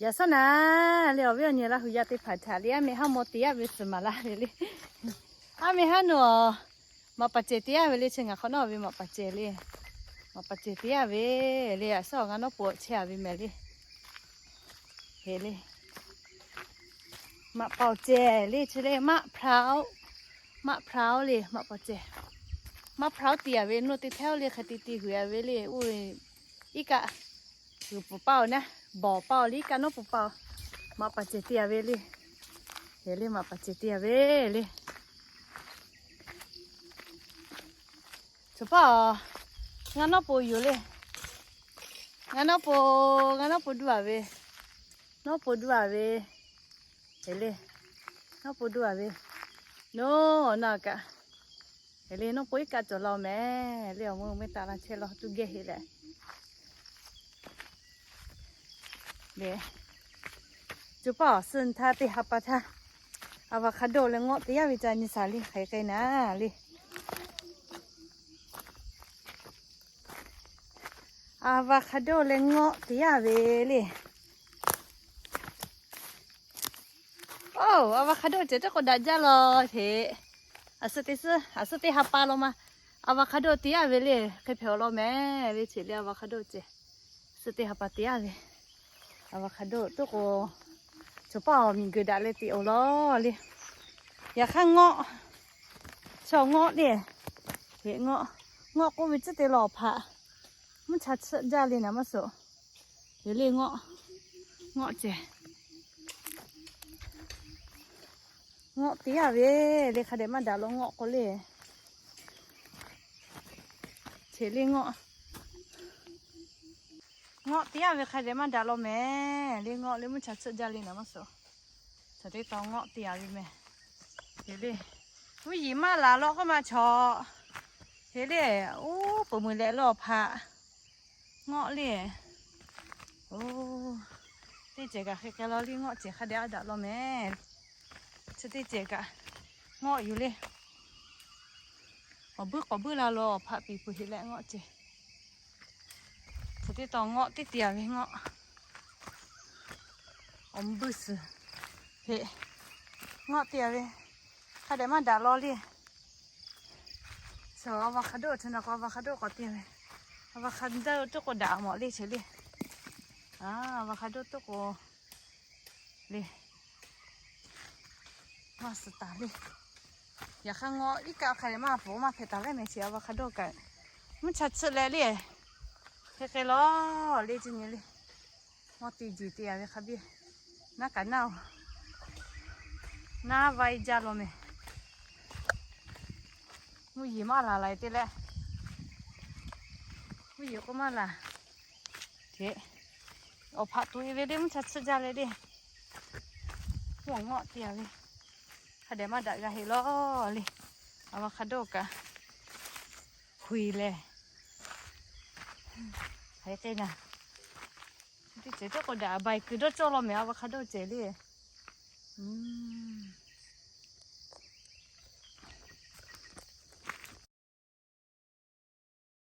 Yaꞈ shawˉ naˍ le, awˬ viˉ awˬ nyi Laˇ hu yaˇ teˇ hpaˍ htaꞈ le, aˉ meh haˉ maw te yaˇ ve suhˍ maˍ laˇ ve le. Aˉ meh haˉ nawˬ maꞈ paˍ cehˬ te yaˇ ve le, chi ngaˬ hk'awꞈ nawˉ ve maꞈ paˍ cehˬ le. Maꞈ paˍ cehˬ te yaˇ ve le, yaꞈ shawˉ awˬ ngaˬ nawˉ po chehˇ a ve mehˍ le. Heˍ le. Maꞈ paˍ awˬ cehˬ le, chi le maˆ hpraꞈ-oˆ. Maˆ hpraꞈ-oˆ le, maꞈ paˍ cehˬ. Maˆ hpraꞈ-oˆ te a ve, nawˬ te htaˇ-oˆ le, hk'e te te g'uiˬ a ve le, oˇ ve iˉ kaˆ g'uiˬ pfuhˍ paˆ-oˬ naˉ, bawˬ paˆ-oˬ le, iˉ kaˆ nawˉ po paˆ-oˬ. Maꞈ paˍ cehˬ te a ve le. Heˍ le, maꞈ paˍ cehˬ te a ve le. Chaw paˆ-oˬ, ngaˬ nawˉ po yoˬ le. Ngaˬ nawˉ po, ngaˬ nawˉ po duˇ a ve. Nawˉ po duˇ a ve. Heˍ le. Nawˉ po duˇ a ve. Nawˬ na kaꞈ. Heˍ le, nawˉ po iˉ kaˆ cawˬ la-oˬ mehˍ le, awˬ meuˇ meuˇ taˍ la chehˇ law tuˇ gehˇ heˆ leh. Chaw paˆ-oˬ, suh htaˇ teˇ ha pa htaˇ, avocado leh ngawˆ te yaˇ ve ca nyi shaˍ le, hk'aˬ hk'e k'ai naˍ le. Avocado leh ngawˆ te yaˇ ve le. Oˇ, avocado cehˬ teˇ k'o daꞈ jaˇ law heˍ. A suh teˇ suhˉ, a suh teˇ ha pa law ma. Avocado te yaˇ ve le, hk'e hpehꞈ-oˬ law mehˍ le, cehˬ le avocado cehˬ. Suh teˇ ha pa te yaˇ ve. Avocado teˇ k'o, chaw paˆ-oˬ, miˬ guiˬ daꞈ leh te-oˬ law le. Yaꞈ hk'aˇ ngawˆ, chaw ngawˆ le. Heˍ, ngawˆ, ngawˆ k'oˆ ve tcuhˉ te law hpaꞈ. Mvuhˇ cha tsuhˆ jaˇ le naˍ maˇ suhˍ. Heˍ le, ngawˆ, ngawˆ cehˬ. Ngawˆ te yaˇ ve le, hk'a dehꞈ maˇ daꞈ law ngawˆ k'o le. Cehˬ le ngawˆ, ngawˆ te yaˇ ve hk'a dehꞈ maˇ daꞈ law mehˍ le, ngawˆ le mvuhˇ cha tsuhˆ jaˇ le naˍ maˇ suhˍ. Chaw teˇ taw ngawˆ te yaˇ ve mehˍ. Heˍ le, mvuhˇ yeˬ maˇ laˬ law k'oˆ ma chaw. Heˍ le, oˇ, peuˬ meuˬ leh law hpaꞈ. Ngawˆ le. Oˇ, teˇ cehˬ kaꞈ hk'e k'ai law le, ngawˆ cehˬ hk'a dehꞈ a daꞈ law mehˍ. Chi teˇ cehˬ kaꞈ ngawˆ yuˬ le. K'awꞈ buiˉ k'awꞈ buiˉ la law hpaꞈ piˍ peuˬ heˍ leh ngawˆ cehˬ. Chi teˇ taw ngawˆ teˇ te yaˇ ve ngawˆ. Awˬ mvuhˇ buiˇ suhˍ heˍ. Ngawˆ te yaˇ ve hk'a dehꞈ maˇ daꞈ law le. Chaw avocado chi na k'o avocado k'awꞈ te ve. Avocado teˇ k'o daꞈ mawˬ le cehˬ le. Avocado teˇ k'o le. Maˇ suhˍ taˍ le. Yaꞈ hk'aˇ ngawˆ iˉ kaˆ hk'a dehꞈ maˇ pfuhˍ maˇ hpehꞈ taˍ leh mehˍ chi avocado kaꞈ. Mvuhˇ cha tsuhˆ leh le. Hk'e k'ai law le, chi nyi le. Ngawˆ te jiˬ te yaˇ ve hk'a biˇ. Naˉ kaꞈ naˉ-oˬ. Naˉ vaiˇ jaˇ law mehˍ. Mvuhˇ yeˬ maˇ laˬ laiˬ te leh. Mvuhˇ yeˬ k'o maˇ laˬ. Hteꞈ, awˬ hpaꞈ tuˬ e ve le mvuhˇ cha tsuhˆ jaˇ leh le. Mvuhˇ awˬ ngawˆ te yaˇ ve hk'a dehꞈ maˇ daꞈ g'a heˍ law le. Avocado kaꞈ huiˍ lehˬ, hk'aˬ hk'e naˍ. Teˇ cehˬ teˇ k'o daꞈ, baiˬ kuiˬ dawˇ cawˇ law mehˍ avocado cehˬ le.